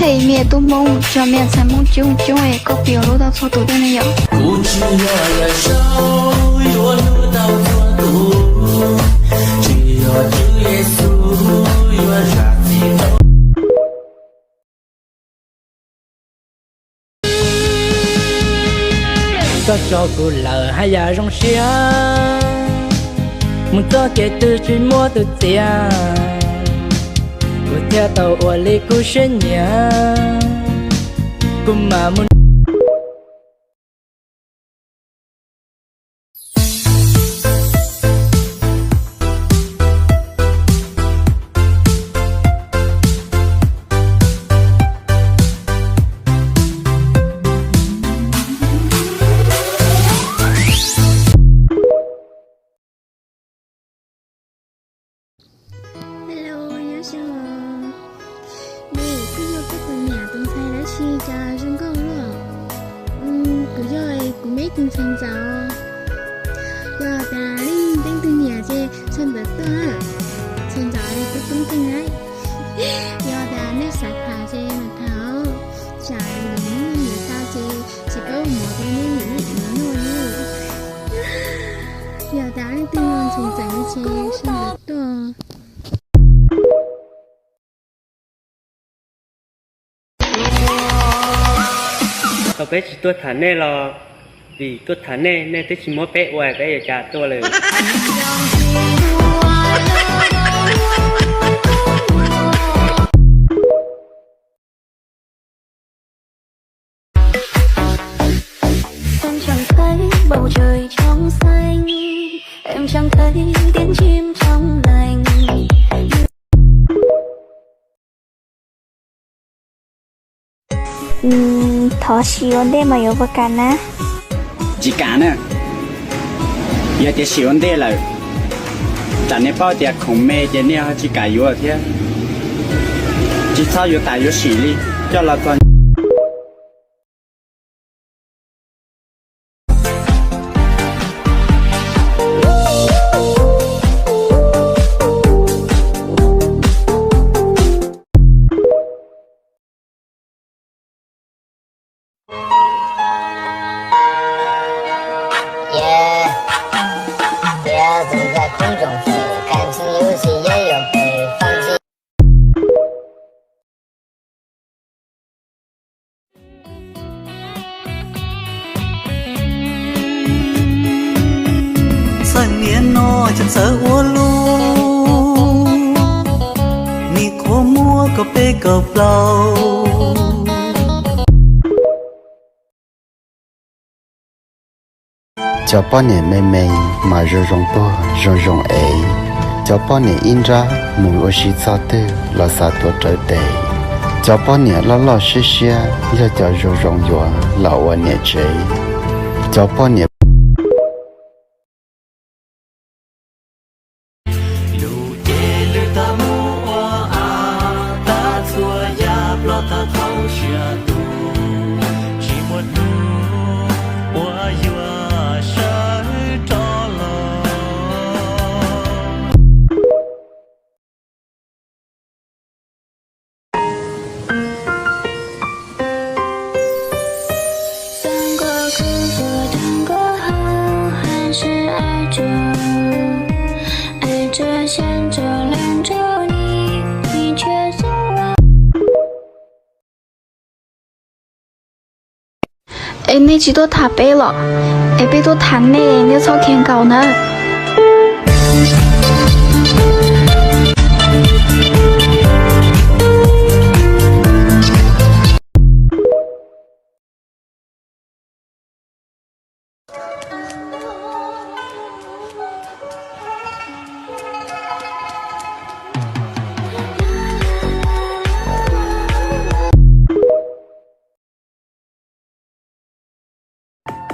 Es me tub Hmoob, tso me ntxhais Hmoob coob coob es koj pim lub tau txhua tus tej ne yom. Kuv tsis yog yawm saub yuav hlub tau txhua tus, tsis yog Tswv Yexus yuav zam txim rau. Koj tso kuv lawm haj yam zoo siab, mus txoj kev twg tsis muaj tus txiav, kuv thiaj tau ua li kuv siab nyiam, kuv mam mus. Hello, nyob zoo os. Nej twb yog koj tus niam tus ntxhais dab tsi cas zoo nkauj luaj? Kuv yog kuv me tus ntxhais ntxawm. Yog tas leej twg nyiam ces sau ntawv tuaj na. Ntxhais ntxawm li tub tub nkeeg na. Yog tas nej xav tham ces mam tham os. Tsam lwm hnub nyiam tau ces tsis paub mov rau nej nyiam nej txiv noj li. Yog tas leej twg ntxhais ntxawm ces sau ntawv tuaj. Thaum peb tsis tuaj tham nej los vim tuaj tham nej, nej twb tsis muab peb ua, peb yuav cas tuaj lawm. Em chẳng thấy bầu trời trong xanh, em chẳng thấy tiếng chim trong lành. Thov sim ua ntej mas yuav puas kam na? Tsis kam na. Yog tias sim ua ntej lawm, tsam nej paub tias khoom me ces nej ho tsis kam yuav thiab. Tsis txhob yuav tas yuav sim li, coj los txog. Txheej niaj no tseem txawj ua lus, nim qhuav muaj kaum peb kaum plaub. Cov poj niam me me mas zoo zoo tuag zoo zoo ev. Cov poj niam ib nrab mus ua si txog twg los xav tuav rawv tes. Cov poj niam loj loj siab siab yog cov zoo zoo yuav los ua niam tsev. Cov poj niam Lus ces lwm tus mus ua av, tag txhua yam ploj tag thaum xya tus, tsis muaj hnub uas yuav sawv rov los. Es nej tsis tuaj tham peb los? Es peb tuaj tham nej, nej txhob khiav nkaus na.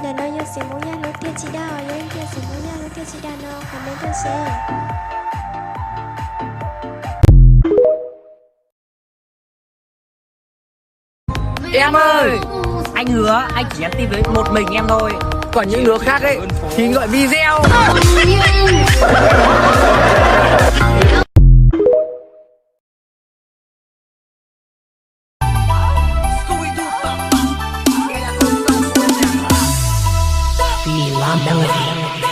Ntawm no yog xeem Hmoob Yaj hlub tiag tsis dag, yog leej twg xeem Hmoob Yaj hlub tiag tsis dag no comment tuaj seb. Em ơi, anh hứa anh chỉ nhắn tin với một mình em thôi. Còn những đứa khác ấy thì gọi video. Melody.